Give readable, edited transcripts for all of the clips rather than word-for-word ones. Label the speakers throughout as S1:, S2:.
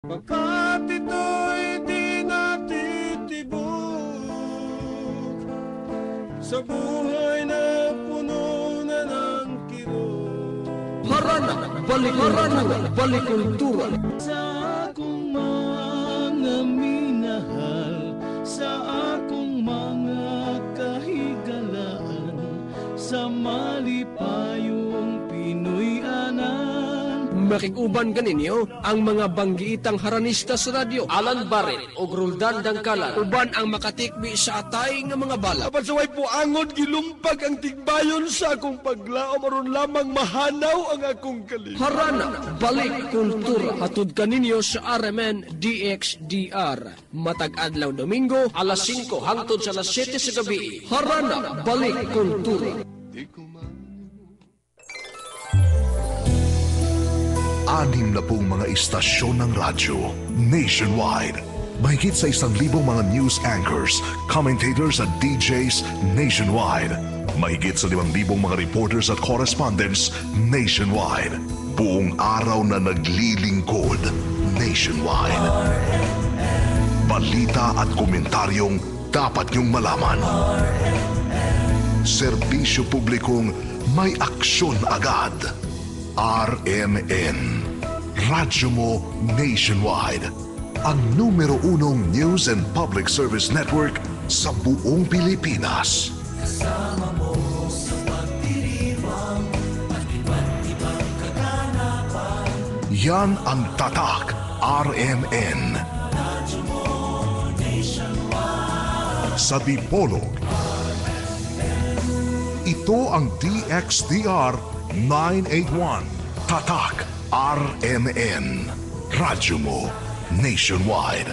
S1: Pagkat ito'y di natitibok sa buhay na puno na ng kirot.
S2: Harana, balik harana, balik kultura.
S3: Sa akong mga minahal, sa akong mga kahigalaan, sa malipayong Pinoy-anan.
S2: Makig-uban ganinyo ang mga banggiitang haranista sa radyo. Alan Barret o Roldan Dangkalan. Uban ang makatikbi sa atay nga mga bala.
S1: Apan sa way puangon, gilumpag ang tigbayon sa akong paglaom aron lamang mahanaw ang akong kalim.
S2: Harana, balik kultura. Hatod kaninyo sa RMN DXDR. Matag adlaw Domingo, alas 5 hangtod sa alas 7 sa gabi. Harana, balik kultura.
S1: Di ko man
S4: 60 mga istasyon ng radyo nationwide. Mahigit sa 1,000 mga news anchors, commentators at DJs nationwide. Mahigit sa 5,000 mga reporters at correspondents nationwide. Buong araw na naglilingkod nationwide. Balita at komentaryong dapat niyong malaman. Serbisyo publikong may aksyon agad. RMN. Radyo mo nationwide. Ang numero unong news and public service network sa buong Pilipinas. Yan ang tatak RMN. Sa Dipolog. Ito ang DXDR 981. Tatak RMN. Radyo mo nationwide.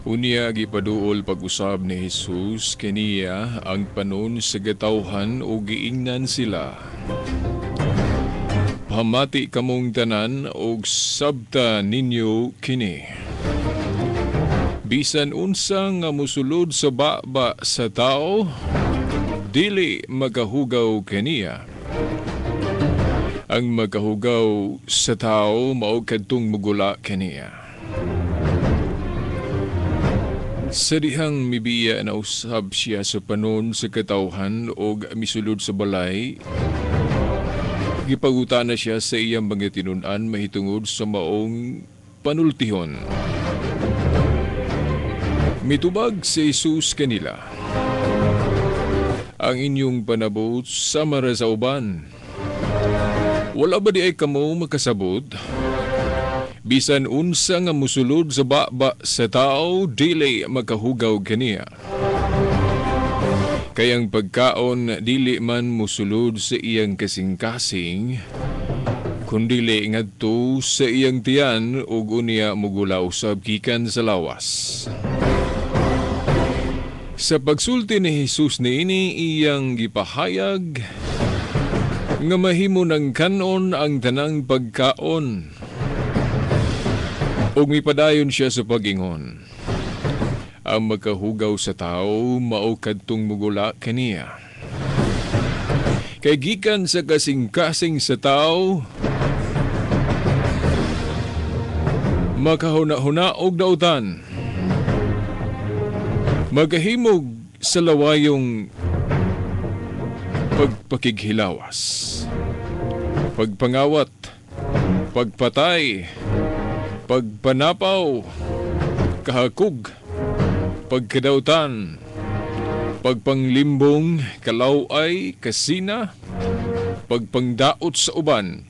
S5: Unya gipaduol pag-usab ni Jesus kaniya ang panon sa gatawhan ug giingnan sila. Pamati kamong tanan og sabta ninyo kini. Bisan unsa nga mosulod sa baba sa tao, dili makahugaw kaniya. Ang makahugaw sa tao mao kadtong mugula kaniya. Sa dihang mibiya na usab siya sa panon sa katawhan og misulod sa balay, Gipangutana siya sa iyang mga tinun-an mahitungod sa maong panultihon. Mitubag si Jesus kanila, "Ang inyong panabot sama ra sa uban. Wala ba di ay kamo makasabot? Bisan unsa nga musulod sa baba sa tao, dili makahugaw kaniya. Kay ang pagkaon dili man musulod sa iyang kasing-kasing, kundili ngadto sa iyang tiyan ug unya mugula usab gikan sa lawas." Sa pagsulti ni Jesus niini, iyang gipahayag nga mahimo ng kanon ang tanang pagkaon. Ug mipadayon siya sa pag-ingon, ang makahugaw sa tao mao kadtong mugula kaniya. Kay gikan sa kasing-kasing sa tao, makahuna-huna og dautan, magahimog sa lawayong pagpakighilawas, pagpangawat, pagpatay, pagpanapaw, kahakog, pagkadautan, pagpanglimbong, kalaway, kasina, pagpangdaot sa uban,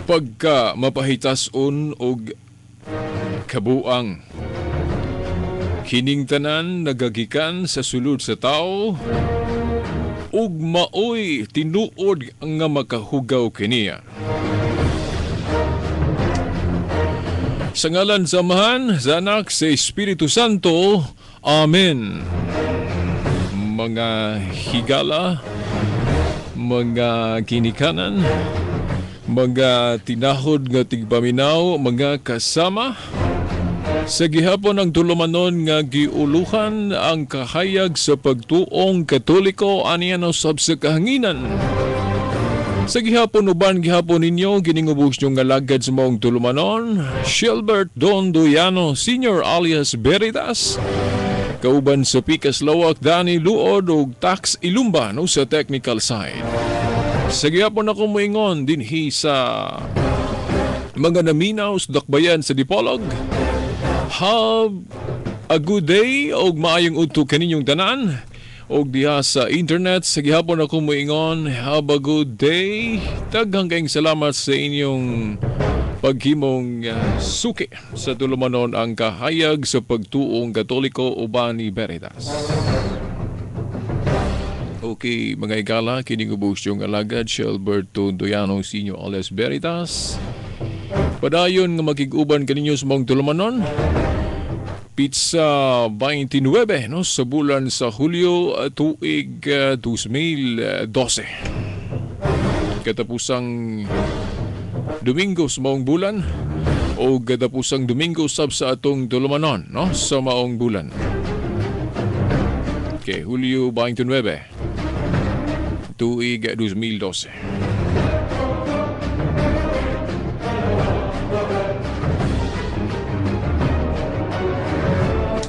S5: pagka mapahitason og kabuang. Kining tanan nagagikan sa sulod sa tao ug maoy tinuod nga makahugaw kaniya. Sa ngalan sa Amahan, sa Anak, sa Espiritu Santo. Amen. Mga higala, mga kinikanan, mga tinahod nga tigpaminaw, mga kasama, sa gihapon ang tulumanon nga giuluhan ang kahayag sa pagtuong Katoliko aniya usab sa kahanginan. Sa gihapon uban gihapon ninyo giningubos nyo nga lagad sa maong tulumanon, Shilbert Don Duyano Sr. alias Veritas, kauban sa Pikas Lawak Dani Luod ug Tax Ilumba no sa technical side. Sa gihapon ako moingon dinhi sa mga naminaw sa dakbayan sa Dipolog. Have a good day og maayong udto kaninyong tanan. Og diha sa internet sa gihapon ako moingon, have a good day. Daghang kayong salamat sa inyong paghimong suki sa tulumanon ang kahayag sa pagtuong Katoliko uban ni Veritas. Okay, mga igala, kining ubos yung alagad si Alberto Doyano Sr. alias Veritas. Padayon nga makig-uban kaninyo sa maong tulumanon. Pizza 29 no, sa bulan sa Hulyo tuig 2012. Katapusang Domingo sa maong bulan o katapusang Domingo sab sa atong tulumanon no, sa maong bulan. Okay, Hulyo 29 tuig 2012.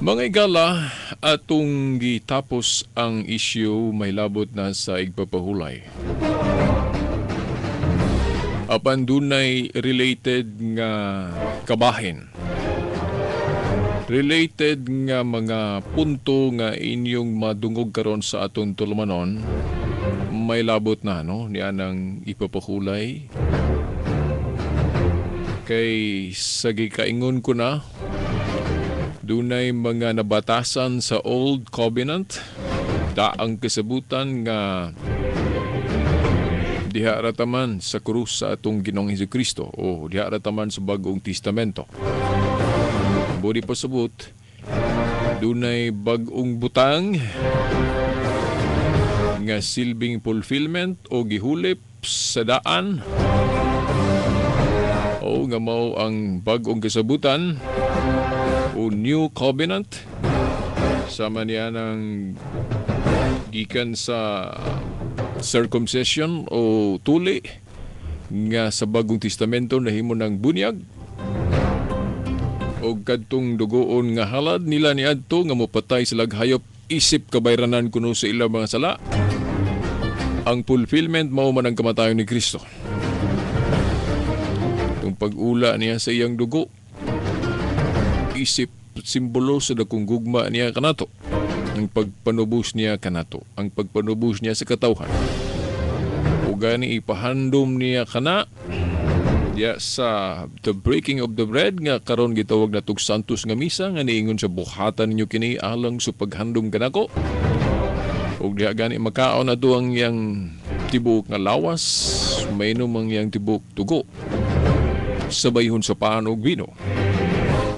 S5: Mga igala, atong gitapos ang issue may labot na sa igpapahulay. Apan dunay related nga kabahin. Related nga mga punto nga inyong madungog karon sa atong tulumanon, may labot na no niya nang ipapahulay. Kay sa gikaingon ko na, dunay mga nabatasan sa Old Covenant, daang kasabutan nga diha ra taman sa krus sa atong Ginoong Hesukristo o diha ra taman sa Bagong Testamento. Budi pasabot, dunay bag-ong butang nga silbing fulfillment o gihulip sa daan o nga mao ang bag-ong kasabutan o New Covenant sama niya ng gikan sa circumcision o tuli nga sa Bagong Testamento nahimo ng bunyag o kadtong dugoon nga halad nila niadto nga mopatay sa laghayop isip kabayranan kuno sa ilang mga sala. Ang fulfillment mao man ang kamatayon ni Kristo. Itong pag-ula niya sa iyang dugo, isip simbolo sa dakong gugma niya kanato. Ang pagpanubos niya kanato, ang pagpanubos niya sa katawhan. O gani ipahandom niya kana diya sa the breaking of the bread nga karon gitawag natog Santos nga misa nga niingon sa buhatan ninyo kini alang sa paghandom kanako. Ug diha gani makaon ato ang iyang tibuok nga lawas, mainom ang iyang tibuok dugo, sabayhon sa pan ug bino.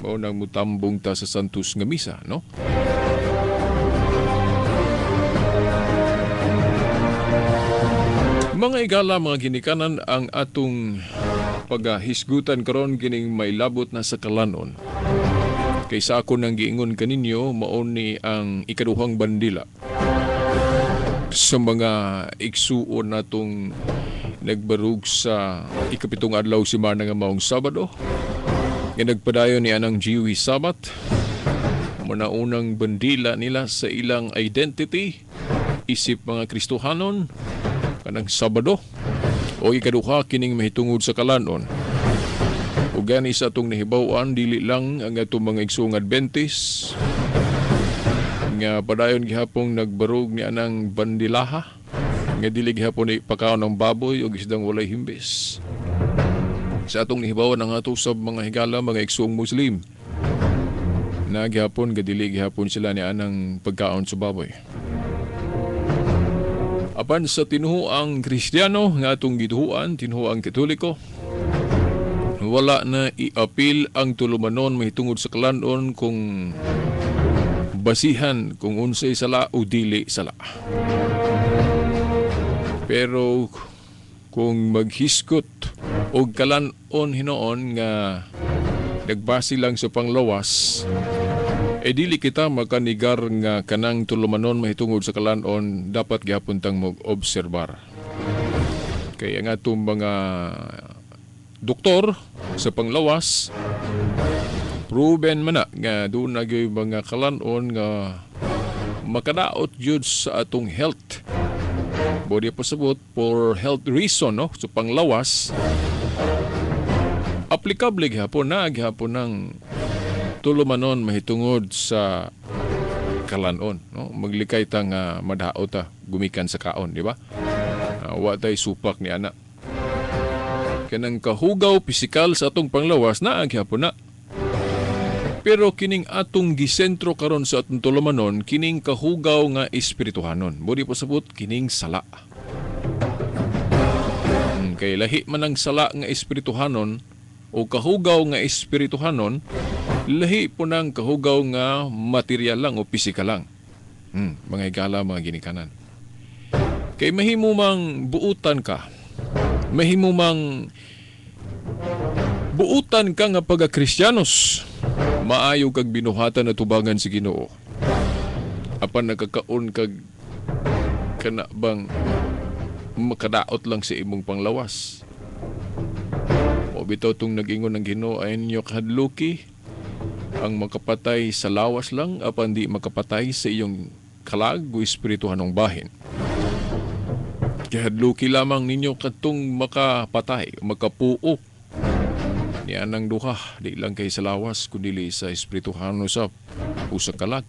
S5: Mao nang mutambong ta sa Santos nga misa, no? Mga igala, mga ginikanan, ang atong paghisgutan karon kining mailabot na sa kalanon. Kay sa ako nang giingon kaninyo, mao ni ang ikaduhang bandila sa mga igsuon natong nagbarug sa ikapitong adlaw semana nga maong Sabado, nga nagpadayon ni anang Jewish Sabbath. Manaunang bandila nila sa ilang identity isip mga Kristohanon kanang Sabado, o ikaduha kining mahitungod sa kalanon. O gani sa atong nahibaw-an, dili lang ang atong mga igsuong Adventist nga padayon gihapong nagbarug ni anang bandilaha nga dili gihapon ni pakaon ng baboy o isdang walay himbis. Sa atong nahibaw-an ang ato sa mga higala, mga igsuong Muslim, na gihapon nga dili gihapon sila ni anang pagkaon sa baboy. Apan sa tinuoang Kristiyano nga atong gituoan, tinuoang Katoliko, wala na iapil ang tulumanon mahitungod sa kalanon kung basihan kung unsay sala o dili sala. Pero kung maghisgot og kalanon hinoon nga nagbase lang sa panglawas, e dili kita makanigar nga kanang tulumanon mahitungod sa kalanon, dapat gihapon tang mag-obserbar. Kaya nga itong mga doktor sa panglawas, proven man na nga doon na gyud mga kalanon nga makadaot gyud sa atong health. Body pasabot for health reason, no? Sa panglawas, aplikable gihapon na gihapon ng tulumanon mahitungod sa kalanon, no? Maglikay ta nga madaot ta gumikan sa kaon, di ba? Wa tay supak ni ana. Kanang kahugaw pisikal sa atong panglawas na gihapon na. Pero kining atong gisentro karon sa atong tulumanon, kining kahugaw nga espirituhanon. Budi pasabot kining sala. Kay lahi man ang sala nga espirituhanon o kahugaw nga espirituhanon, lahi po ng kahugaw nga material lang o pisika lang. Mga higala, mga ginikanan. Kay mahimo mang buutan ka, mahimo mang buutan ka nga pagka-Kristiyanos, maayo kag binuhatan na tubangan si Ginoo. Apan nagkakaon kag kana bang makadaot lang sa imong panglawas. O bitaw tong nag-ingon ng Ginoo ay ninyo kahadluki ang makapatay sa lawas lang apan di makapatay sa iyong kalag o espirituhanong bahin. Kahadluki lamang ninyo katong makapatay, makapuo. Niyan ang duha, di lang kay sa lawas, kundi sa espirituhano sa usa kalag.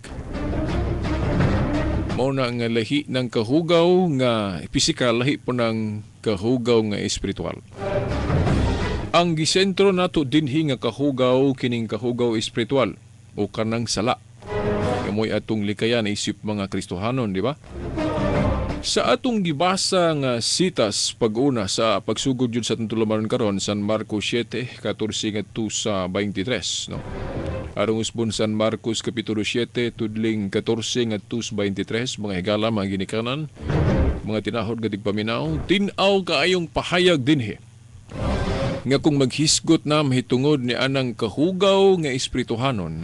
S5: Mao na nga lahi ng kahugaw nga pisikal, lahi po ng kahugaw nga espiritual. Ang gisentro nato dinhi nga kahugaw, kining kahugaw espiritual o kanang sala. Kamoy atong likayan isip mga Kristohanon, di ba? Sa atong gibasa nga sitas pag-una sa pagsugod yun sa atong tulumanon karon, San Marcos 7:14 ngadto sa 23, no? Aron usbon San Marcos kapitulo 7 tudling 14 ngadto sa 23, mga higala, mga ginikanan, mga tinahod nga tigpaminaw, tin-aw kaayong pahayag dinhi nga kung maghisgot na mahitungod ni anang kahugaw nga espirituhanon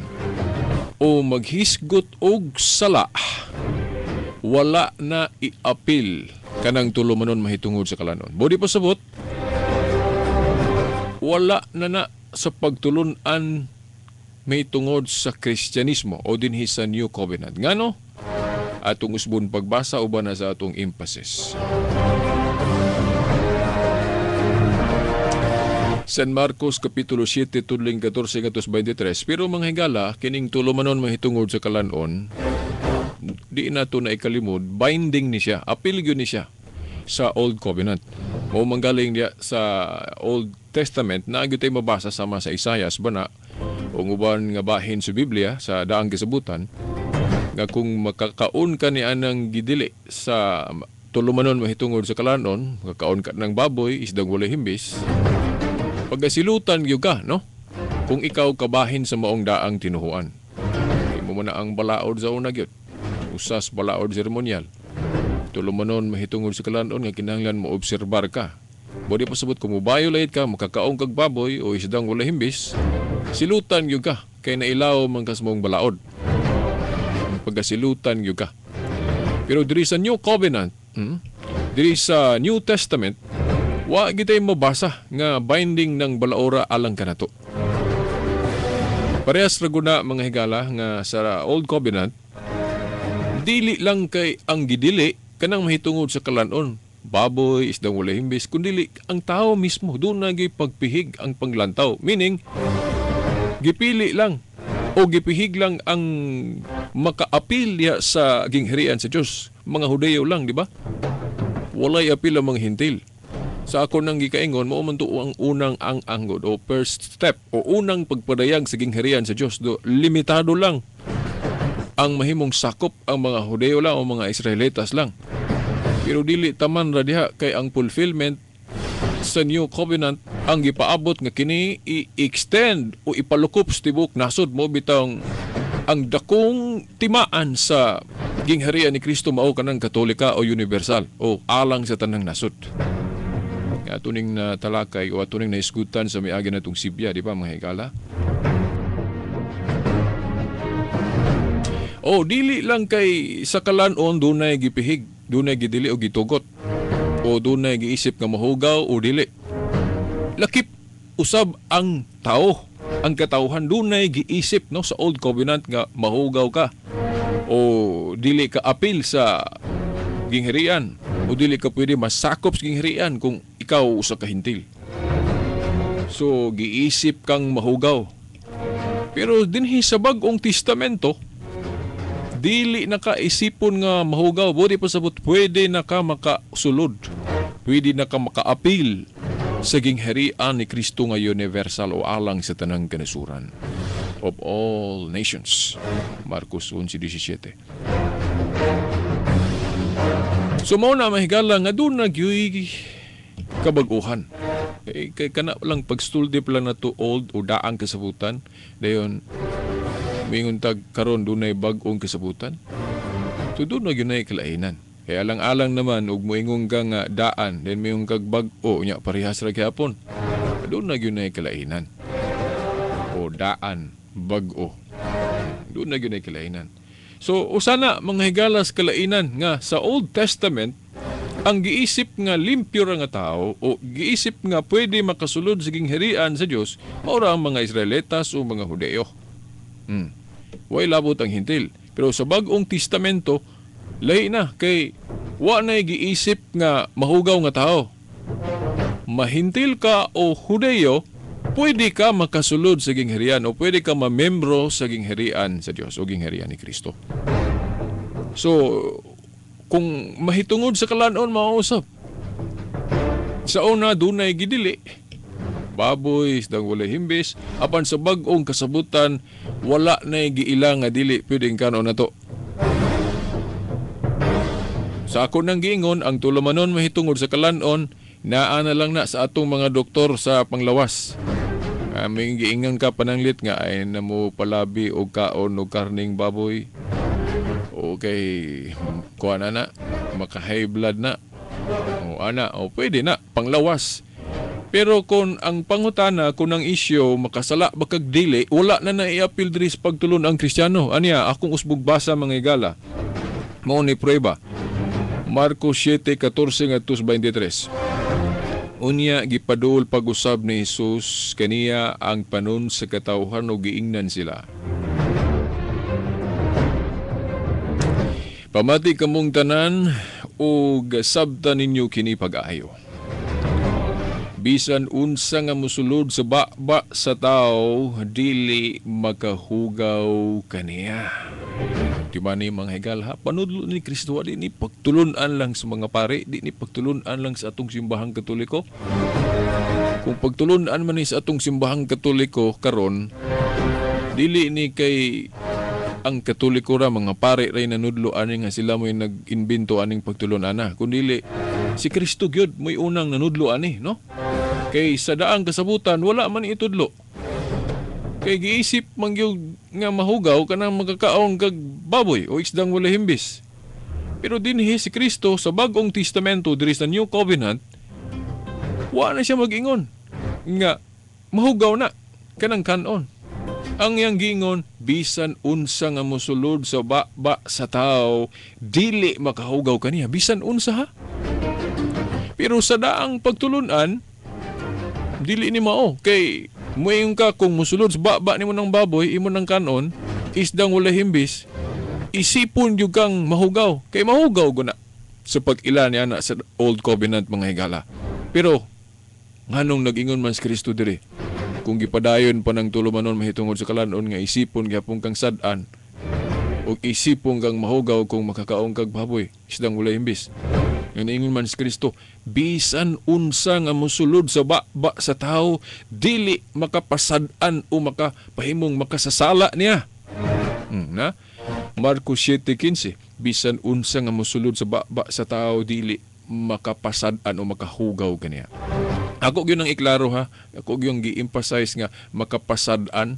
S5: o maghisgot og sala, wala na iapil kanang tulumanon mahitungod sa kalanon. Bodi pasabot, wala na na sa pagtulunan mahitungod sa Kristyanismo o dinhi sa New Covenant. Ngano? Atong usbon pagbasa uban na sa atong emphasis. San Marcos Kapitulo 7 tudling 14 ngadto 23. Pero mga higala, kining tulumanon mahitungod sa kalanon, di na to na ikalimod, binding ni siya, apil gyud ni siya sa Old Covenant. Mao manggaling diya sa Old Testament na gyud tay mabasa sama sa Isayas ba na o uban nga bahin sa Biblia sa daang kasabutan nga kung makakaon ka ni anang gidili sa tulumanon mahitungod sa kalanon, makakaon ka ng baboy, isdang walay himbis, pagasilutan gyud ka, no? Kung ikaw kabahin sa maong daang tinuhuan. Imo man na ang balaod sa una gyud. Usas balaod seremonyal. Tulumanon mahitungod sa kalanon nga kinahanglan mo obserbar ka. Bodi pasabot kung mo-violate ka, makakaon kag baboy o isdang walay himbis, silutan gyud ka kay nailaw man kas mong balaod. Pagasilutan gyud ka. Pero diri sa New Covenant, diri sa New Testament, wa gitay mabasa nga binding ng balaora alang kanato. Parehas ra guna mga higala nga sa Old Covenant, dili lang kay ang gidili kanang mahitungod sa kalanon, baboy, isdang walay himbis, kundili ang tao mismo doon na pagpihig ang panglantaw. Meaning, gipili lang o gipihig lang ang makaapil diha sa gingharian sa Dios. Mga Hudeyo lang, di ba? Walay apil ang mga Hintil. Sa ako nang gikaingon, mao man to ang unang ang-anggod o first step o unang pagpadayag sa gingharian sa Dios. Do limitado lang ang mahimong sakop ang mga Hudeyo lang o mga Israelitas lang. Pero dili taman ra diha kay ang fulfillment sa New Covenant ang gipaabot nga kini i-extend o ipalukop sa tibuok nasod mo bitang ang dakong timaan sa gingharian ni Kristo mao kanang Katolika o universal o alang sa tanang nasod. Atuning na talakay o atuning naisgutan sa miagi natong Sibya, di ba mga higala? O dili lang kay sa kalanon dunay gipihig, dunay gidili o gitugot, o dunay giisip nga mahugaw o dili. Lakip usab ang tao, ang katawhan dunay giisip no sa Old Covenant nga mahugaw ka o dili ka apil sa gingharian o dili ka pwede masakop sa gingharian kung ikaw usa ka Hintil. So giisip kang mahugaw. Pero dinhi sa Bag-ong Testamento, dili na ka isipon nga mahugaw. Budi pasabot pwede na ka makasulod, pwede na ka makaapil sa gingharian ni Kristo nga universal o alang sa tanang kanasuran of all nations. Marcos 11:17. So mao na mahigala nga doon na gyuy kabag-uhan. Kay kana lang pagstuldi pa lang na to old o daang kasabutan. Dayon mingon tag karon dunay bag-ong kasabutan. So doon na gyud nay kalainan. Kay alang-alang naman og moingon ka nga daan, then moingon kag bag-o nya parehas ra gyapon. Doon na gyud nay kalainan. O daan, bag-o. Doon na gyud nay kalainan. So usana mga higalas kalainan nga sa Old Testament ang giisip nga limpyo ra nga tao o giisip nga pwede makasulod sa gingharian sa Dios mao ra ang mga Israelitas o mga Hudeo. Way labot ang Hintil. Pero sa Bag-ong Testamento lahi na kay wa nay giisip nga mahugaw nga tao. Mahintil ka o Hudeo, pwede ka makasulod sa gingharian o pwede ka mamembro sa gingharian sa Dios o gingharian ni Kristo. So, kung mahitungod sa kalanon, mausap. Sa una, dunay gidili. Baboy, isdang walay himbis. Apan sa bag-ong kasabutan, wala na'y giila nga dili pwedeng kanon na to. Sa ako nang giingon, ang tulumanon mahitungod sa kalanon, naa na lang na sa atong mga doktor sa panglawas. Aming giingon ka pananglit nga ay namo palabi og kaon og karning baboy. Okay, kuha na na, maka-high blood na. O ana, o pwede na, panglawas. Pero kung ang pangutana, kung ang isyo, makasala bakag dili, wala na naiapil diri sa pagtulon ang Kristiyano. Aniya, akong usbog basa mga igala. Mao ni prueba. Marcos 7:14-23. Unya gipadul pag-usab ni Hesus kaniya ang panon sa katawhan o giingnan sila. Pamati kamong tanan ug sabta ninyo kini pag-ayo. Bisan unsa nga mosulod sa baba sa tao, dili makahugaw kaniya. Di ba ni mga higala, ha? Panudlo ni Kristo, di ni pagtulunan lang sa mga pare, di ni pagtulunan lang sa atong simbahang Katoliko. Kung pagtulunan man ni sa atong simbahang Katoliko karon, dili ni kay ang Katoliko ra mga pare ray nanudlo ani nga sila mo'y nag-imbento aning pagtulunan na. Kun dili si Kristo gyud mo'y unang nanudlo ani, no? Kay sa daang kasabutan wala man itudlo. Kay giisip man gyud nga mahugaw kanang magkakaon kag baboy o isdang wala himbis. Pero dinhi si Kristo sa Bagong Testamento diri sa New Covenant, wa na siya mag-ingon nga mahugaw na kanang kanon. Ang iyang giingon, bisan unsa nga mosulod sa baba sa tao, dili makahugaw kaniya. Bisan unsa, ha? Pero sa daang pagtulunan, dili ni mao. Kay muingon ka kung mosulod sa baba nimo ng baboy, imo ng kanon, isdang wala himbis, isipon gyud kang mahugaw. Kay mahugaw guna sa pag-ila niya na sa Old Covenant, mga higala. Pero nganong nag-ingon man si Kristo diri? Kung gipadayon pa ng tulumanon mahitungod sa kalanon nga isipon gihapon kang sad-an o isipon kang mahugaw kung makakaon kag baboy, isdang wala himbis. Nga niingon man si Kristo, bisan unsa nga mosulod sa baba sa tao, dili makapasad-an o makapahimong makasasala niya. Na? Marcos 7:15, bisan unsa nga mosulod sa baba sa tao, dili makapasad-an o makahugaw kaniya. Ako gyud ang iklaro, ha. Ako gyud gi-emphasize nga makapasad-an.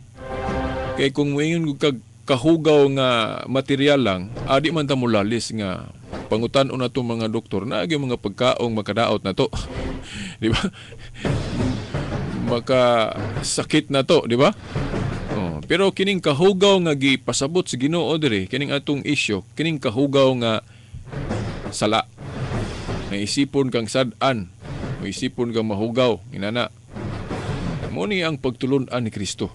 S5: Kay kung moingon kag kahugaw nga material lang, adi man ta molalis nga pangutan-on nato mga doktor na gyud mga pagkaong makadaot na to. Di ba? Makasakit na to, di ba? Oh, pero kining kahugaw nga gipasabot sa Ginoo diri, kining atong isyu, kining kahugaw nga sala. Naisipon kang sad-an, maisipon kang mahugaw, inana. Mo ni ang pagtulun-an ni Kristo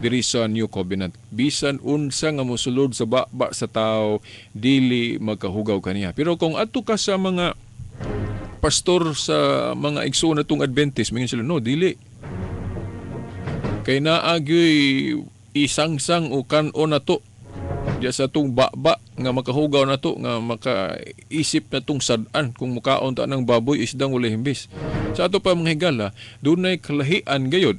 S5: diri sa New Covenant. Bisan unsa nga mosulod sa baba sa tao, dili magkahugaw kaniya. Pero kung adto ka sa mga pastor sa mga igsoon natong Adventist, mingon sila, no, dili. Kay naa gyoy isangsang o kan-on na to diya sa atong baba nga makahugaw na to, nga makaisip na tong sad-an kung mukaon ta ng baboy isdang wala himbis. Sa ato pa mga higala, dunay kalahian gayod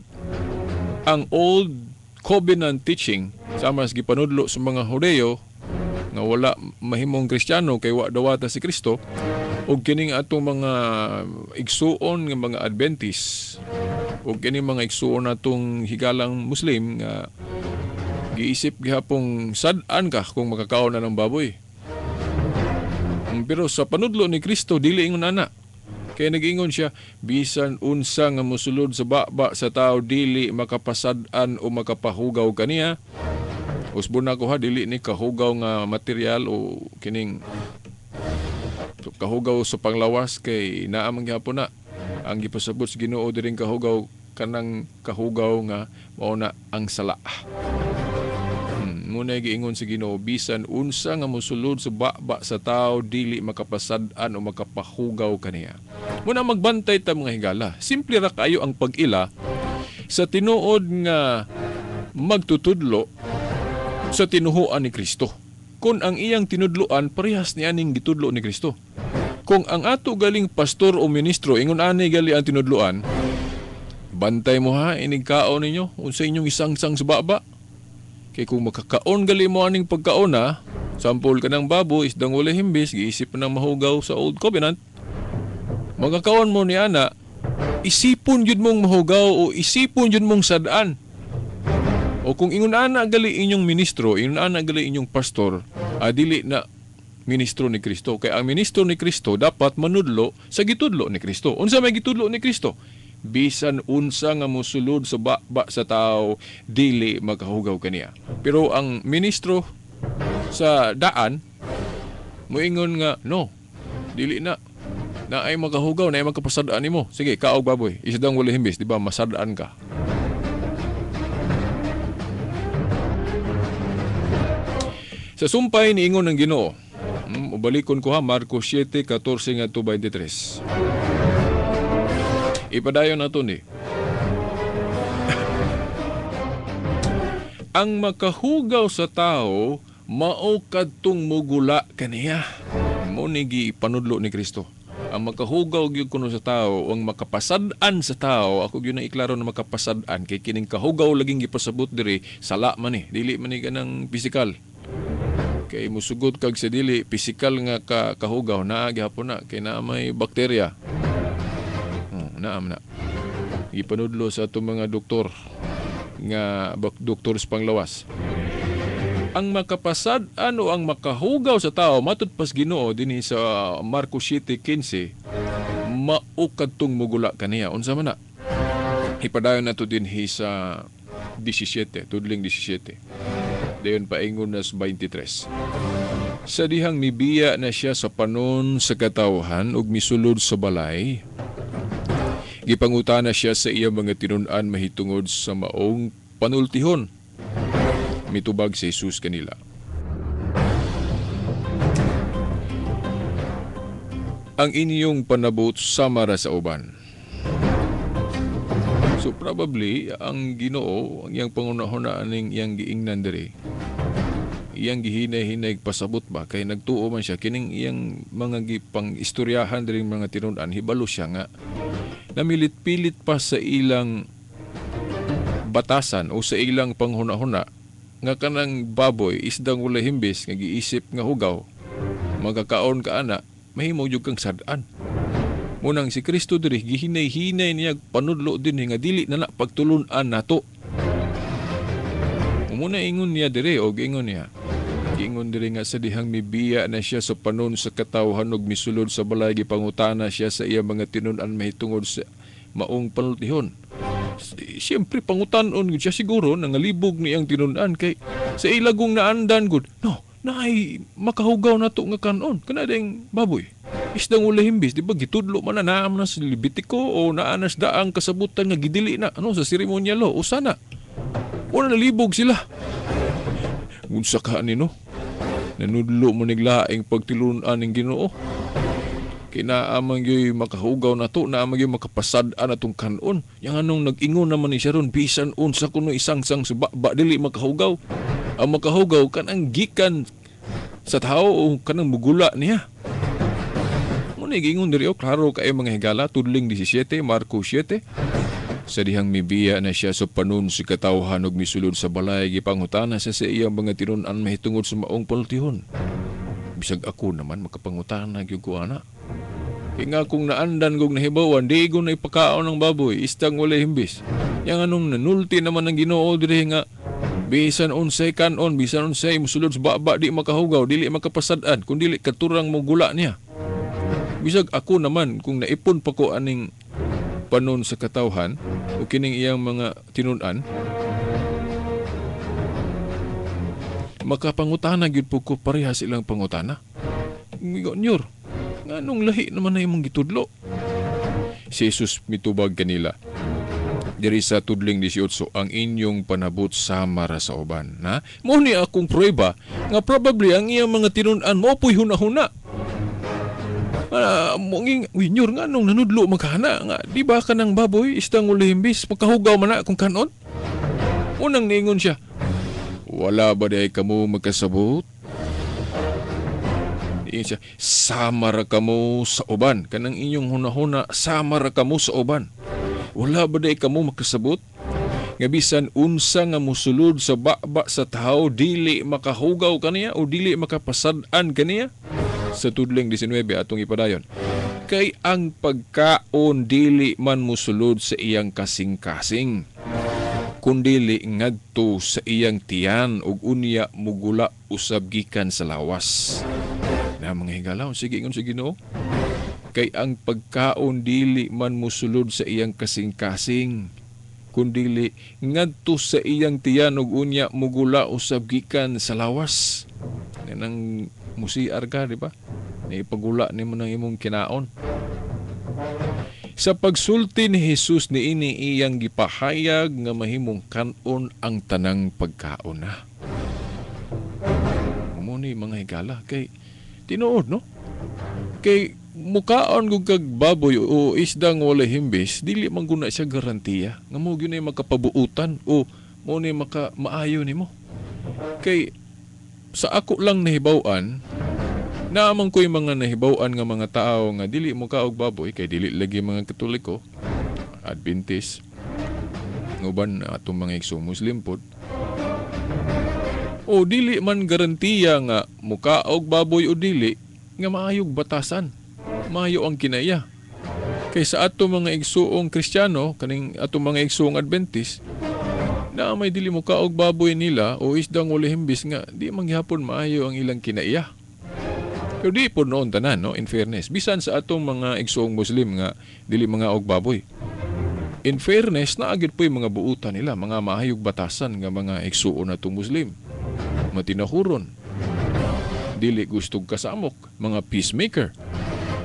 S5: ang Old Covenant teaching sama sa gipanudlo sa mga Hudeo nga wala mahimong Kristiyano kay wa dawata si Kristo, ug kining atong mga igsuon nga mga Adventist ug kining mga igsuon natong higalang Muslim nga giisip gihapong sad-an ka kung makakaon na ng baboy. Pero sa panudlo ni Kristo dili ingon ana. Kaya nag-ingon siya, bisan unsa nga mosulod sa baba sa tao dili makapasad-an o makapahugaw kaniya. Usbon na ko ha, dili ni kahugaw nga material o kining kahugaw sa panglawas kay naa man gihapon na. Ang gipasabot sa Ginoo diring kahugaw kanang kahugaw nga mao na ang sala. Muna giingon sa Ginoo, bisan unsa nga mosulod sa baba sa tao dili makapasad-an o makapahugaw kaniya. Muna magbantay ta mga higala. Simple ra kayo ang pag-ila sa tinuod nga magtutudlo sa tinuhuan ni Kristo. Kung ang iyang tinudloan parehas ni aning gitudlo ni Kristo. Kung ang ato galing pastor o ministro ingon ani gali ang tinudloan, bantay mo ha, inig kaon ninyo unsa inyong isangsang sa baba. Kay kung makakaon gali mo aning pagkaon na, sampol ka ng baboy, isdang wala himbis, giisip ng mahugaw sa Old Covenant, magkakaon mo ni ana, isipon yun mong mahugaw o isipon yun mong sadaan. O kung ingon ana gali inyong ministro, ingon ana gali inyong pastor, adili na ministro ni Kristo. Kaya ang ministro ni Kristo dapat manudlo sa gitudlo ni Kristo. Unsa may gitudlo ni Kristo? Bisan unsa nga mosulod sa baba sa tao dili makahugaw kaniya. Pero ang ministro sa daan moingon nga no, dili na. Naay makahugaw, naay makapasad-an nimo. Sige, kaog baboy, isdang wala himbis, di ba masad-an ka. Sa sumpay niingon ng Ginoo. Ubalikon ko ha, Marcos 7:14 ngadto 23. Ipadayon nato ni. Ang makahugaw sa tao mao kadtong mugula kaniya. Mao ni gipanudlo ni Kristo. Ang makahugaw gyud kuno sa tao, ang makapasad-an sa tao, ako gyud na iklaro na makapasad-an kay kining kahugaw laging gipasabot diri, sala man ni, dili man ni kanang pisikal. Kay musugot kag sa dili pisikal nga kahugaw naa gihapon na kay naa may bakterya. Naa man na. Gipanudlo sa atong mga doktor nga doktor sa panglawas. Ang makapasad-an o ang makahugaw sa tao matud pas Ginoo dinhi sa Marcos 7:15 mao kadtong mugula kaniya. Unsa man na? Ipadayon nato dinhi sa 17, tudling 17. Dayon paingon na sa 23. Sa dihang mibiya na siya sa panon sa katawhan ug misulod sa balay, gipangutana siya sa iyang mga tinun-an mahitungod sa maong panultihon. Mitubag si Jesus kanila. Ang inyong panabot sama ra sa uban. So probably ang Ginoo ang iyang pangunahuna aning iyang giingnan diri. Iyang gihinay-hinay pasabot ba kay nagtuo man siya kining iyang mga gipang-istoryahan diri mga tinun-an, hibalo siya nga namilit-pilit pa sa ilang batasan o sa ilang panghuna-huna nga kanang baboy isdang walay himbis nga giisip nga hugaw magakaon ka ana mahimo jud kang sad-an. Munang si Kristo diri gihinay-hinay niya panudlo din nga dili na na pagtulun-an nato. Muna ingon niya diri og ingon niya. Giingon diri nga sa dihang mibiya na siya sa panon sa katawhan ug misulod sa balay, gipangutana siya sa iya mga tinun-an mahitungod sa maong panultihon. Siyempre pangutan-on gud siya siguro nangalibog niyang tinun-an kay sa ilagong naandan gud. No, naay makahugaw na to nga kanon kana ding baboy. Isdang walay himbis, di ba gitudlo man na naam na sa Levitico o naanas daang kasabutan nga gidili na ano sa seremonyal o sana. Wala nalibog sila. Unsa ka nino? Nanudlo mo niglaing pagtilun-an ning Ginoo. Kay naa man gyud makahugaw na to, naa man gyud makapasad-an atong kanon. Yang anong nag-ingon naman ni siya ron, bisan unsa kuno isangsang sa ba dili makahugaw. Ang makahugaw kanang gikan sa tao o kanang mugula niya. Muna giingon diri, klaro kayo mga higala, tudling 17, Marcos 7. Sa dihang mibiya na siya sa panon si katawhan ug misulod sa balay, gipangutana siya sa iyang mga tinun-an mahitungod sa maong panultihon. Bisag ako naman makapangutana gyud ko ana. Kay nga kung naandan kong nahibawan, di ko na ipakaon ng baboy, istang walay himbis. Yang anong nanulti naman ang Ginoo diri nga bisan unsay kanon, bisan unsay musulod sa baba, di makahugaw, dili makapasad-an, kun dili katurang mogula niya. Bisag ako naman kung naipon pa ko aning panon sa katawhan o kining iyang mga tinun-an, makapangutana gyud po ko parehas ilang pangutana. Nyor, nganong lahi naman na imong gitudlo? Si Jesus mitubag kanila diri sa tudling 18, ang inyong panabot sama ra sa uban. Na? Mao ni akong prueba nga probably ang iyang mga tinun-an mo po'y hunahuna. Nyor, nga nung nanudlo maghana nga di ba ka ng baboy isdang walay himbis makahugaw man na kung kanon? Unang niingon siya, wala ba diay kamo magkasabot? Niingon siya, sama ra kamo sa uban. Kanang inyong hunahuna, sama ra kamo sa uban. Wala ba diay kamo makasabot? Nga bisan unsa nga musulod sa baba sa tao, dili makahugaw kaniya o dili makapasad-an kaniya? Sa tudling 19 atong ipadayon. Kay ang pagkaon dili man musulod sa iyang kasing-kasing, kundili ngadto sa iyang tiyan ug unya mugula usab gikan sa lawas. Na mga higalaw, sige ingon sa Ginoo. Kay ang pagkaon dili man musulod sa iyang kasing-kasing, kundili ngadto sa iyang tiyan ug unya mugula usab gikan sa lawas. Nang musiar ka, di ba? Naipagula nimo ng imong kinaon. Sa pagsulti ni Jesus niini iyang gipahayag nga mahimong kanon ang tanang pagkaon na. Muni mga higala, kay Tinuod, no? Kay mukaon gud kag baboy o isdang walay himbis, dili man guna siya garantiya nga mo gyud nay makapabuutan o mo ni maka maayo nimo. Kay sa ako lang nahibaw-an, naamang ko'y mga nahibaw-an nga mga tao nga dili mo kaog baboy kay dili lagi mga Katoliko, Adventist, nguban atong mga igsoong Muslim pod. O dili man garantiya nga mukaog baboy o dili nga maayog batasan, maayo ang kinaya. Kay sa ato mga igsuong Kristiyano, kaning atong mga igsuong Adventist, na may dili mukaog baboy nila o isdang wala himbis nga di man gihapon maayo ang ilang kinaiya. Pero di po noon tanan, no? In fairness, bisan sa atong mga igsuong Muslim nga dili mga og baboy. In fairness, naagid po yung mga buutan nila, mga maayog batasan nga mga igsuon natong Muslim. Matinahuron. Dili gustog kasamok, mga peacemaker.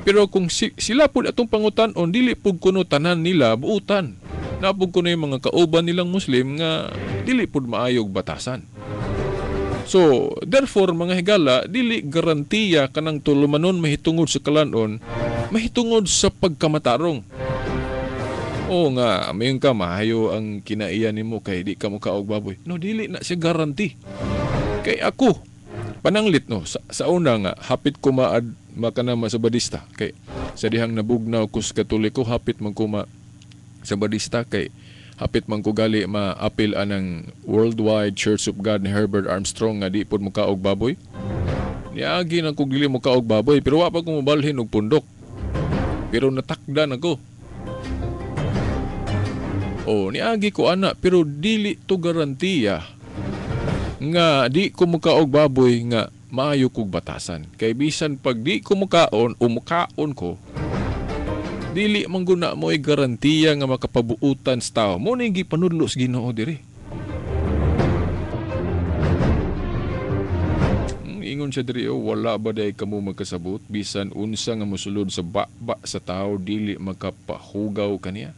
S5: Pero kung sila po atong pangutan-on, dili po kuno tanan nila buutan. Napog kuno yung mga kauban nilang Muslim nga dili po maayog batasan. So, therefore, mga higala, dili garantiya kanang tulumanon mahitungod sa kalanon, mahitungod sa pagkamatarong. Oo nga, mayon ka, mahayo ang kinaiya nimo kay di ka mukaog baboy. No, dili na siya garanti. Kay ako, pananglit no, sa una nga, hapit ko makanama sa badista. Kay sa dihang nabugnaw ko sa Katoliko, hapit man ko sa badista kay hapit man ko gali maapil anang Worldwide Church of God ni Herbert Armstrong nga di pod mukaog baboy. Niagi na ko dili mukaog baboy pero wa pa ko mobalhin og pundok. Pero natakdan ako. O niagi ko ana pero dili to garantiya nga di ko mukaog baboy nga maayo kog batasan. Kay bisan pag di ko mukaon o mukaon ko, dili man guna mo'y garantiya nga makapabuutan sa tao. Mo ni gipanudlo sa Ginoo diri. Ingon siya diri, oh, wala ba day kamo magkasabot bisan unsa nga mosulod sa baba sa tao dili makapahugaw kaniya.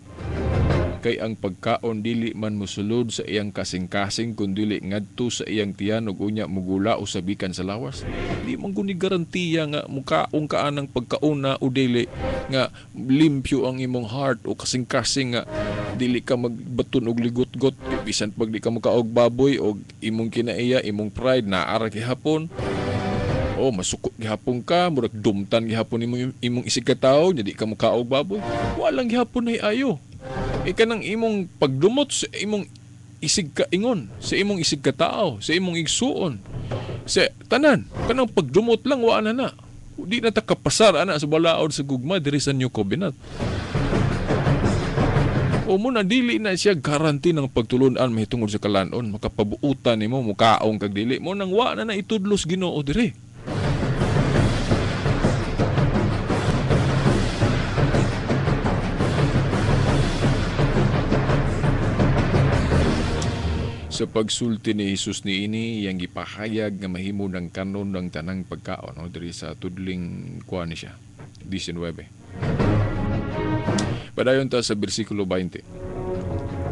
S5: Kay ang pagkaon dili man mosulod sa iyang kasing-kasing kun dili ngadto sa iyang tiyan ug unya mugula o sabikan sa lawas. Di man guni garantiya nga mukaon ka anang pagkauna o dili nga limpyo ang imong heart o kasing-kasing nga dili ka magbaton og ligot-got bisan pag di ka mukaog baboy og imong kinaiya, imong pride naa ra gihapon. O masuko gihapon ka, murag dumtan gihapon imong isig ka tawo, di ka mukaog baboy. Walang gihapon nay ayo. Ika nang imong pagdumot sa imong isig kaingon, sa imong isig katao, sa imong igsuon, sa tanan, kanang pagdumot lang wa na na. Di na ta kapasar ana sa balaod sa gugma diri sa New Covenant. O mo na dili na siya garanti ng pagtulun-an mahitungod sa kalanon, makapabuutan nimo mukaong kag dili mo nang wa na na itudlos Ginoo diri. Sa pagsulti ni Hesus niini, iyang gipahayag nga mahimo ng kanon ng tanang pagkaon, no? Diri sa tudling kuan ni siya, 19. Padayon ta sa bersikulo 20.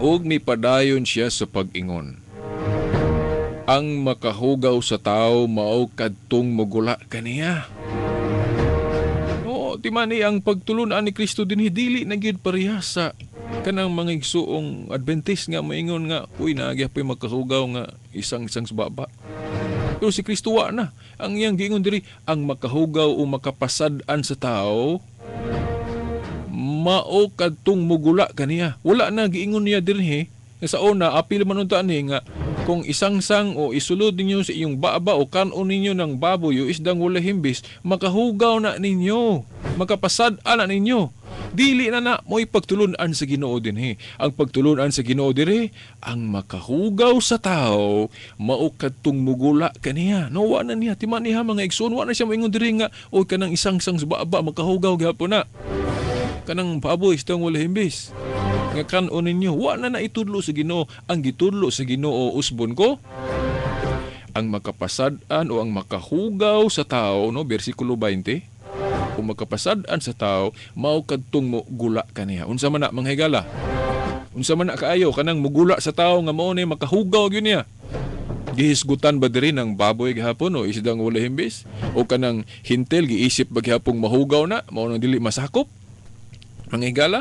S5: Ug mipadayon siya sa pag-ingon, ang makahugaw sa tao mao kadtong mogula kaniya. No, timani ang pagtulun-an ni Kristo dinhi dili na gyud parehas sa kanang mga igsuong Adventist nga maingon nga uy naagya po'y makahugaw nga isang-isang baba. Pero si Kristo wa na. Ang iyang giingon diri, ang makahugaw o makapasad-an sa tao mao kadtong mugula kaniya. Wala na giingon niya dinhi. Sa una apil man unta ni nga kung isangsang o isulod ninyo sa iyong baba o kanon ninyo ng baboy o isdang wala himbis, makahugaw na ninyo, makapasad-an na ninyo. Dili na na mo'y pagtulun-an sa Ginoo dinhi. Ang pagtulun-an sa Ginoo diri, ang makahugaw sa tao mao kadtong mugula kaniya. No, wa na niya tima niya mga igsoon, wa na siya moingon diri nga oy kanang isangsang sa baba makahugaw gihapon na. Kanang baboy isdang wala himbis nga kanon ninyo, wa na na itudlo sa Ginoo. Ang gitudlo sa Ginoo usbon ko, ang makapasad-an o ang makahugaw sa tao, no, bersikulo 20, o makapasad-an sa tao mao kadtong mo gula kaniya. Unsa man na mga higala? Unsa man na kaayo kanang mugula sa tao nga mao ni makahugaw gyud niya? Gihisgutan ba diri ng baboy gihapon o isdang wala himbis? O kanang hintel giisip ba gihapong mahugaw na mao nang dili masakop? Mga higala?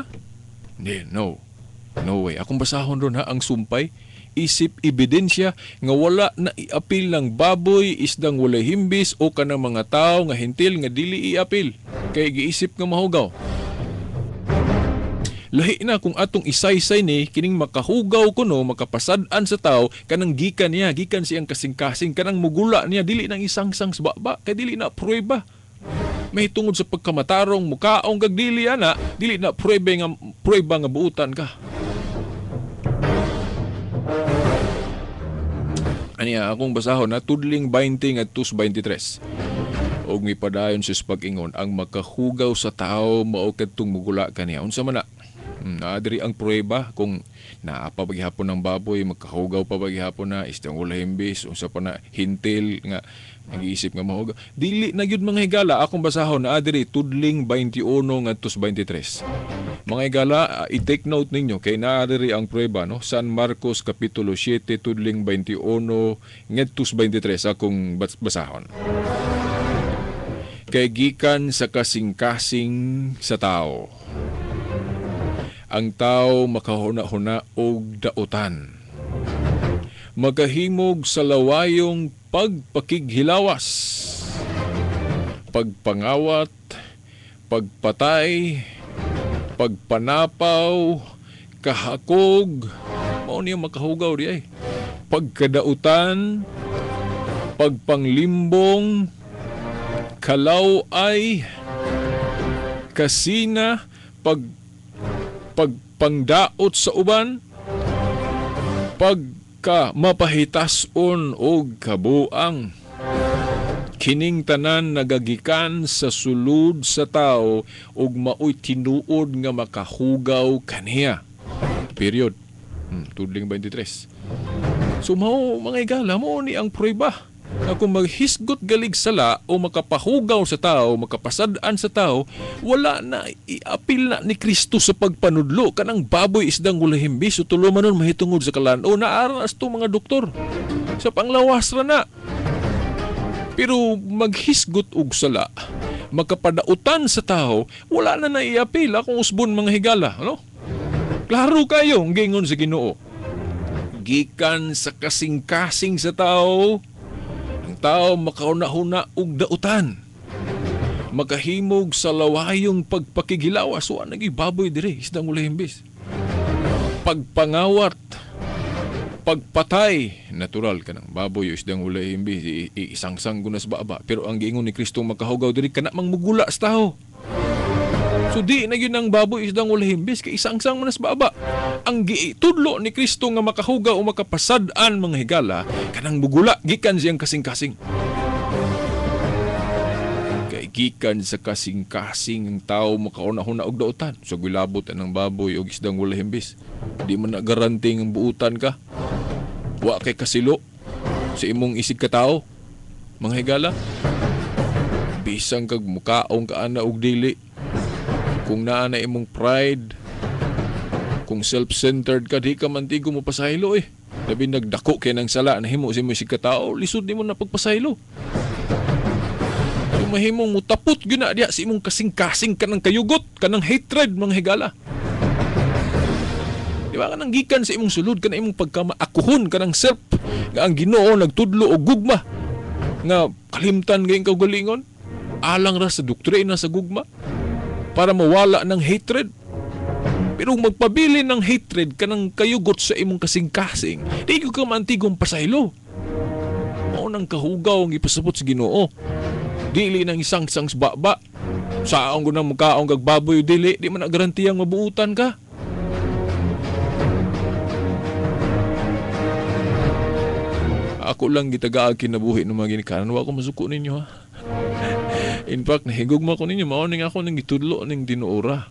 S5: Hindi, no. No way. Akong basahon ron ha ang sumpay. Isip ebidensya nga wala na iapil ng baboy, isdang walay himbis o kanang mga tao nga hintil nga dili iapil. Kay giisip nga mahugaw. Lahi na kung atong isaysay ni kining makahugaw kuno makapasad-an sa tao kanang gikan niya, gikan siyang kasing-kasing kanang mugula niya dili nang isangsang sa baba kay dili na pruweba. May tungod sa pagkamatarong mukaong kag dili ana, dili na pruweba nga buutan ka. Aniya akong basahon na tudling 20 ngadto sa 23. Og mipadayon sa pag-ingon ang makahugaw sa tao mao kadtong mugula kaniya. Unsa man na? Naa diri ang pruweba kung naa pa gihapon ng baboy, makahugaw pa ba gihapon na isdang wala himbis, unsa pa na hintil nga nag-iisip nga mahugaw. Dili na gyud mga higala, akong basahon naa diri tudling 21 ngadto sa 23. Mga higala, i-take note ninyo kay naa diri ang pruweba, no? San Marcos kapitulo 7 tudling 21 ngadto sa 23 akong basahon. Kay gikan sa kasing-kasing sa tao, ang tao makahuna-huna og dautan, makahimog sa lawayong pagpakighilawas, pagpangawat, pagpatay, pagpanapaw, kahakog, mao niya makahugaw di ay, pagkadautan, pagpanglimbong, kalaw-ay, kasina, pagpangdaot sa uban, pagka mapahitason og kabuang. Kining tanan nagagikan sa sulod sa tao og maoy tinuod nga makahugaw kaniya. Period. Tudling 23. So mao mga higala, mao ni ang pruweba na kung maghisgot galig sala o makapahugaw sa tao, makapasad-an sa tao, wala na iapil na ni Kristo sa pagpanudlo kanang baboy isdang wala himbis o tulo man nun mahitungod sa kalan o naaras to mga doktor sa panglawas ra na. Pero maghisgot og sala, makapadautan sa tao, wala na naiapil akong usbon mga higala, ano? Klaro kayo ang gingon sa Ginoo. Gikan sa kasing-kasing sa tao, ang tao makauna-huna og dautan, makahimog sa lawayong pagpakigilawas. Wa nagi baboy dire isdang wala himbis. Pagpangawat, pagpatay, natural kanang baboy isdang wala himbis, isangsang gunas baba. Pero ang giingon ni Kristo makahugaw diri kana mangmugula sa tao. So di na gyud ang baboy isdang wala himbis kay isangsang man sa baba. Ang gitudlo ni Kristo nga makahugaw o makapasad-an mga higala kanang mugula gikan siyang kasing-kasing. Kay gikan sa kasing-kasing ang tao makauna-huna og dautan. So gilabot ang baboy og isdang wala himbis. Di man na garanti ang buutan ka. Wa kay kasilo sa imong isig katao mga higala. Bisan kag mukaong ka ana og dili, kung naa na imong pride, kung self-centered ka, di ka mantigo mo pasaylo eh. Labi nagdako kay ng sala, nahimo si mo si katao, lisod nimo na pagpasaylo. So mahimong mutapot gyud na diya sa imong kasing-kasing kanang kayugot, kanang hatred mga higala. Di ba kanang gikan sa imong sulod, kanang imong pagkamaakuhon, kanang self, nga ang Ginoo nagtudlo og gugma, nga kalimtan gayong kaugalingon, alang ra sa doktrina sa gugma, para mawala ng hatred. Pero magpabili ng hatred kanang kayugot sa imong kasing-kasing, di ko ka mantigong pasaylo. Mao nang kahugaw ang ipasabot sa Ginoo. Dili nang isang-sang baba. Saong ko nang mukaong kag baboy dili, di man na garantiyang mabuutan ka. Ako lang gitagaag kinabuhi ng mga ginikanan. Wa ko masuko ninyo ha. In fact, nahigugma ko ninyo. Mao ning ako ning gitudlo ning tinuora.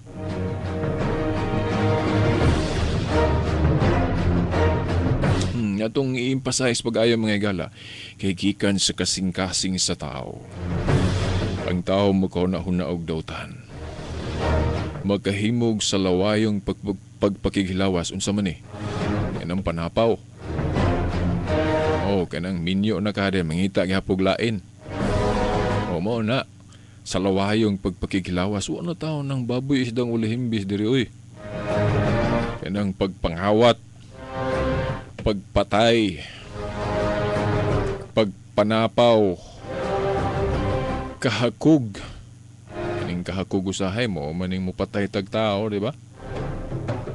S5: Atong i-emphasize pag-ayo mga higala, kay gikan sa kasing-kasing sa tao. Ang tao makahuna-huna og dautan, makahimog sa lawayong pagpakighilawas. Unsa man eh? Yan ang panapaw. Oh, O kanang minyo na ka mangita gihapog lain. O mao na sa lawayong pagpakikilawas, wa na taon ng baboy isdang ulihimbis diri oy. Kanang pagpanghawat, pagpatay, pagpanapaw, kahakog. Kaning kahakog usahay mo maning mopatay tag tao, di ba?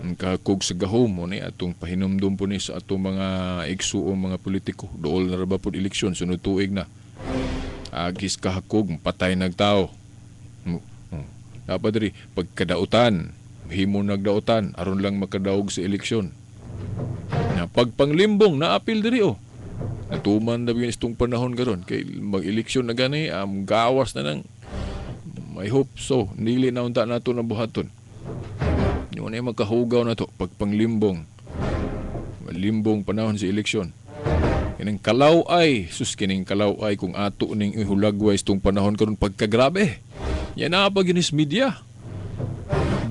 S5: Ang kahakog sa gahom mo ni atong pahinumdum po ni sa atong mga igsuong mga politiko. Dool na ra ba pod eleksyon sunod tuig na. Agis kahakog, patay nagtao. Dapat diri pagkadautan, himo nagdautan aron lang makadaog sa eleksyon. Na pagpanglimbong naapil diri oh. Natuman na gyud itong panahon karon kay mag-eleksyon na gani, gawas na nang I hope so dili na unta nato na buhaton. Yung na magkahugaw na to pagpanglimbong. Limbong panahon sa eleksyon. Kining kalaw ay, sus kining kalaw ay kung ato ning ihulagway itong panahon karon pagkagrabe. Yan na pag inis media.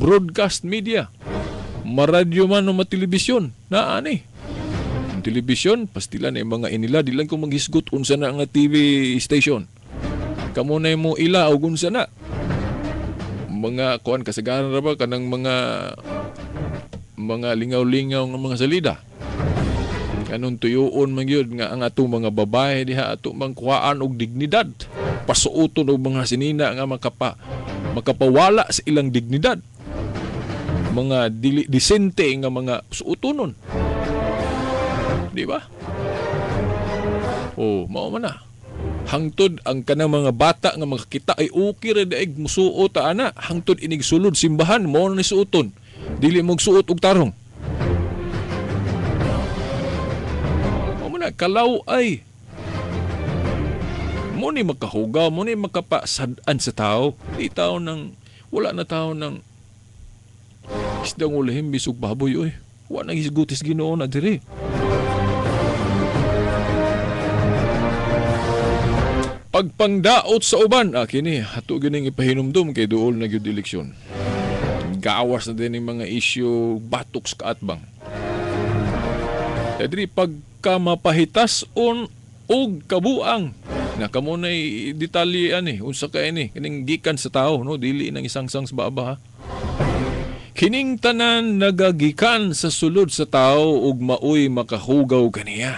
S5: Broadcast media. Maradyo man o matelebisyon. Naani. Ang telebisyon, pastila na yung mga inila. Di lang ko maghisgot unsa na nga TV station. Kamo na mo ila o unsa na. Mga kuan kasagaran ra ba kanang mga lingaw-lingaw nga mga salida. Kanong tuyoon man gyud nga ang atong mga babae diha ato mang kuhaan og dignidad. Pasuoton og mga sinina nga makapawala sa ilang dignidad. Mga dili disente nga mga suotonon. Di ba? Oh, mao man na. Hangtod ang kanang mga bata nga makakita ay okay ra daig musuot ta ana, hangtod inig sulod simbahan mo ni suoton. Dili mo suot og tarong. Mao man na kalaw ay mo ni makahugaw, mo ni makapasad-an sa tao. Di tao nang wala na tao nang isdang ulahim bisog baboy oy. Wa nang hisgutis Ginoo na diri. Pagpangdaot sa uban, kini ato gining ipahinumdum kay duol na gyud eleksyon. Gawas na din yung mga issue batok sa kaatbang. Diri pagka mapahitas on og kabuang na kamo nay detalye ani unsa ka ini kining gikan sa tao no dili nang isangsang sa baba ha. Kining tanan nagagikan sa sulod sa tao ug maoy makahugaw kaniya.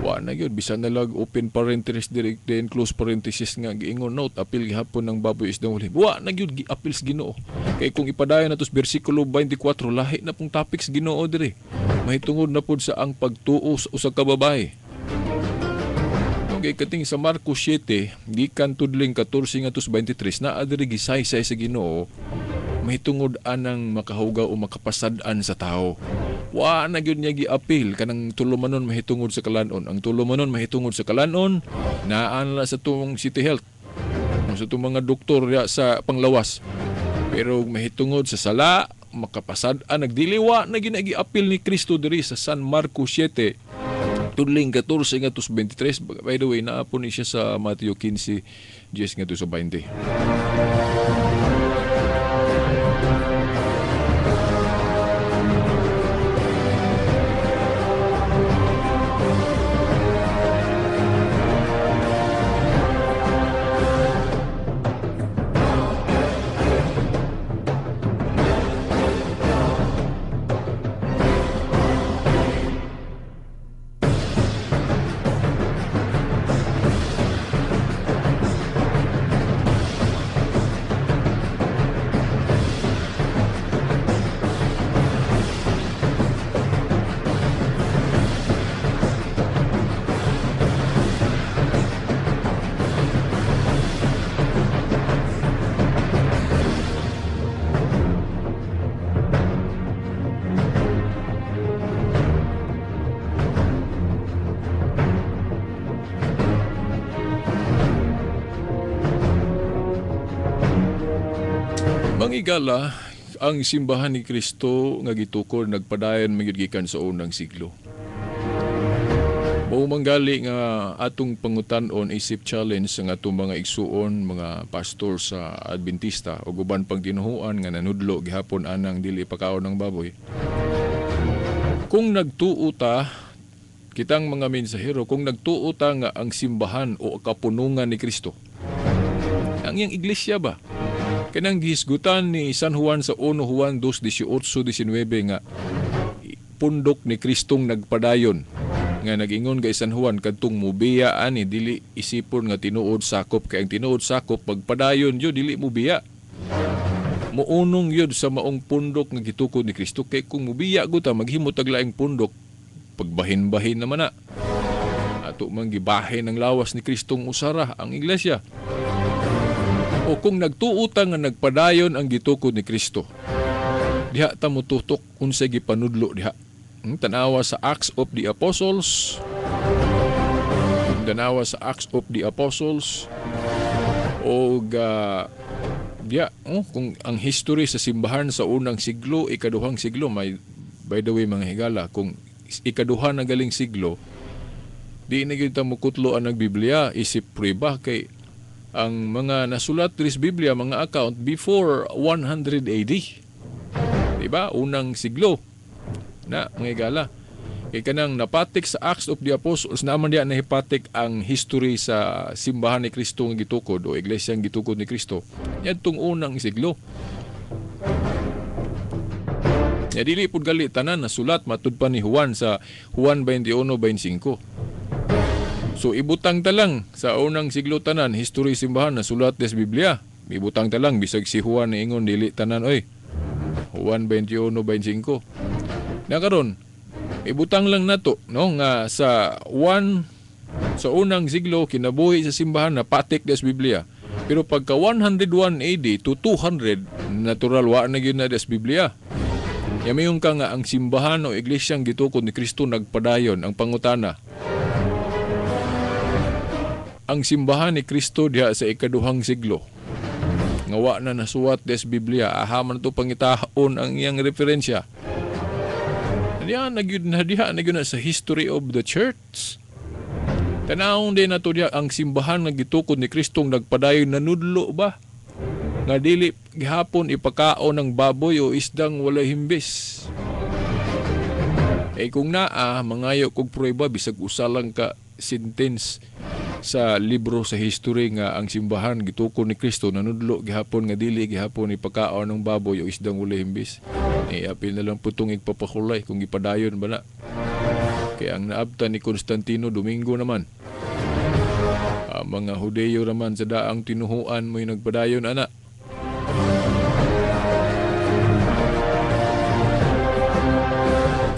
S5: Wa na gyud bisan na lag open parenthesis direct then close parenthesis nga giingon note apil gihapon ng baboy isdang huli. Wa na gyud giapil sa Ginoo. Kay kung ipadayon nato sa bersikulo 24 lahi na pong topic sa Ginoo diri. Mahitungod na pud sa ang pagtuo sa usa ka babae. Okay, kating sa Marcos 7 gikan tudling 14 ngadto sa 23 naa diri gisaysay sa Ginoo mahitungod anang makahugaw o makapasad-an sa tao. Wa na gyud niya giapil kanang tulumanon mahitungod sa kalanon. Ang tulumanon mahitungod sa kalanon naan la sa tuong City Health. Sa tuong mga doktor ya sa panglawas. Pero mahitungod sa sala makapasad-an nagdili wa na gyud giapil ni Kristo diri sa San Marcos 7 tudling 14 ngadto sa 23. By the way, naa po ni siya sa Mateo 15 10 ngadto sa 20. Mangigala, ang simbahan ni Kristo nga gitukor nagpadayon magyud gikan sa unang siglo. Mao manggali nga atong pangutan-on isip challenge sa atong mga igsuon, mga pastor sa Adventista ug uban pang tinuhuan nga nanudlo gihapon anang dili pakaon ng baboy. Kung nagtuo ta Kitang mga mensahero, kung nagtuo ta nga ang simbahan o kapunungan ni Kristo, ang iyang iglesia ba? Kanang gihisgutan ni San Juan sa 1 Juan 2:18-19 nga pundok ni Kristong nagpadayon, nga nag-ingon kay San Juan kadtong mubiya ani dili isipon nga tinuod sakop, kay ang tinuod sakop pagpadayon yun dili mubiya. Muunong yun sa maong pundok nga gitukod ni Kristo, kay kung mubiya guta maghimo tag laing pundok, pagbahin-bahin naman na. Ato man gibahin ang lawas ni Kristong usara ang iglesia. O kung nagtuo ta nga nagpadayon ang gitukod ni Kristo, diha ta motutok unsay gipanudlo diha. Tanawa sa Acts of the Apostles. Tanawa sa Acts of the Apostles o diha, kung ang history sa simbahan sa unang siglo, ikaduhang siglo, may, by the way mga higala, kung ikaduha na galing siglo, di na gyud ta mokutlo ang Biblia isip prueba kay ang mga nasulat diri sa Biblia, mga account before 100 AD. Diba? Unang siglo na mga higala. Kay kanang napatik sa Acts of the Apostles, naman diya nahipatik ang history sa simbahan ni Kristo nga gitukod o iglesia nga gitukod ni Kristo yadtong unang siglo. Ya dili pud gali tanan nasulat matud pa ni Juan sa Juan 21:25. So ibutang ta lang sa unang siglo tanan history simbahan nasulat des Biblia. Ibutang ta lang bisag si Juan niingon dili tanan oy. Juan 21:25. Na karon ibutang lang nato no nga sa Juan sa unang siglo kinabuhi sa simbahan na patik des Biblia. Pero pagka 101 AD to 200 natural wa na gyud na des Biblia. Yamayon ka nga ang simbahan o iglesyang gitukod ni Kristo nagpadayon ang pangutana. Ang simbahan ni Kristo diha sa ikaduhang siglo nga wa na nasuwat des Biblia, aha man to pangitaon ang iyang referensya. Diha na gyud na, diha na gyud na sa history of the church. Tanawon din nato diha ang simbahan nga gitukod ni Kristo nagpadayon nanudlo ba nga dili gihapon ipakaon ng baboy o isdang walay himbis. Eh kung naa mangayo kog prueba bisag usa lang ka sentence sa libro sa history nga ang simbahan gitukod ni Kristo nanudlo gihapon nga dili gihapon ipakaon ng baboy o isdang walay himbis. Eh apil na lang putong igpapakulay kung gipadayon ba na. Kaya ang naabta ni Constantino Domingo naman. Mga Hudeyo naman sa daang tinuhuan mo'y nagpadayon ana.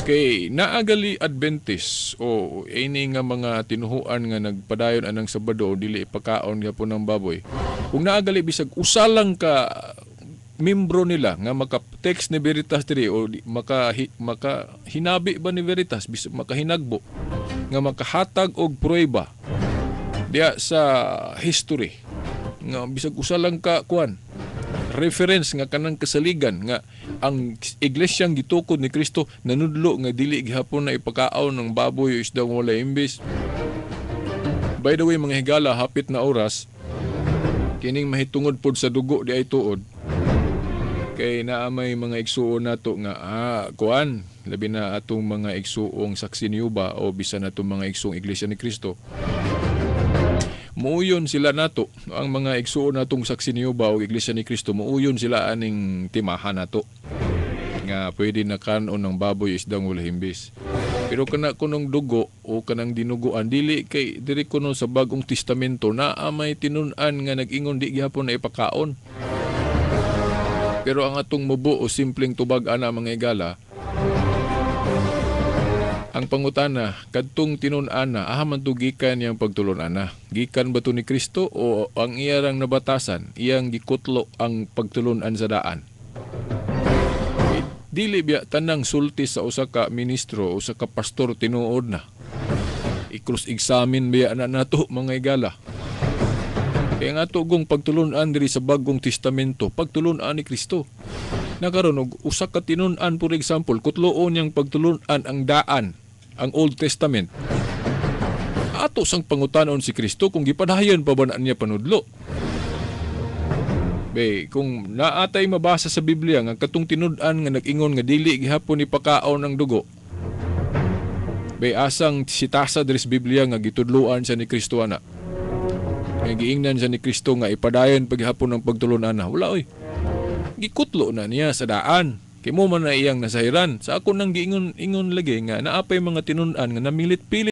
S5: Kay naagali Adventist o ini nga mga tinuhuan nga nagpadayon anang Sabado dili ipakaon gyapon ng baboy. Kung naagali bisag usa lang ka membro nila nga maka-text ni Veritas diri o maka hinabi ba ni Veritas bisag makahinagbo nga makahatag og prueba diya sa history nga bisag usa lang ka kuan reference nga kanang kasaligan nga ang iglesyang gitukod ni Kristo nanudlo nga dili gihapon na ipakaon ng baboy o isdang walay imbis. By the way mga higala, hapit na oras kining mahitungod pod sa dugo di ay tuod. Kay naa may mga igsuon nato nga kuan labi na atong mga igsuong saksi niyo ba o bisan atong mga igsuong Iglesia ni Kristo. Muuyon sila nato ang mga igsuon natong saksi niyo ba o Iglesia ni Kristo, muuyon sila aning timahan nato nga pwede na kanon ng baboy isdang wala himbis. Pero kana kunong dugo o kanang dinuguan dili kay diri kuno sa Bagong Testamento naa may tinun-an nga nag-ingon di gihapon na ipakaon. Pero ang atong mubo o simpleng tubag ana mga igala, ang pangutana kadtong tinun-ana aha man to gikan iyang pagtulon-ana? Gikan ba to ni Kristo o ang iyarang nabatasan iyang gikutlo ang pagtulon-an sa daan? Dili biya tanang sulti sa usa ka ministro o usa ka pastor tinuod na. I-cross-examine biya na nato mga igala. Kaya nga ato gong pagtulun-an diri sa Bagong Testamento, pagtulun-an ni Kristo. Nakaron og usa ka tinun-an, for example, kutloon niyang pagtulun-an ang daan, ang Old Testament. Ato sang pangutanon si Kristo kung gipadayon pa ba na niya panudlo. Be, kung naatay mabasa sa Biblia nga katong tinud-an nga nag-ingon nga dili gihapon ipakaon ang dugo. Bay asang sitasa diri sa Biblia nga gitudloan sa ni Kristo ana? Nga giingnan sa ni Kristo nga ipadayon paghapon ng pagtulon ana. Wala oy. Gikutlo na niya sa daan. Kay mo man na iyang nasahiran. Sa ako nang giingon ingon lagi nga naapay mga tinun-an nga namilit pilit.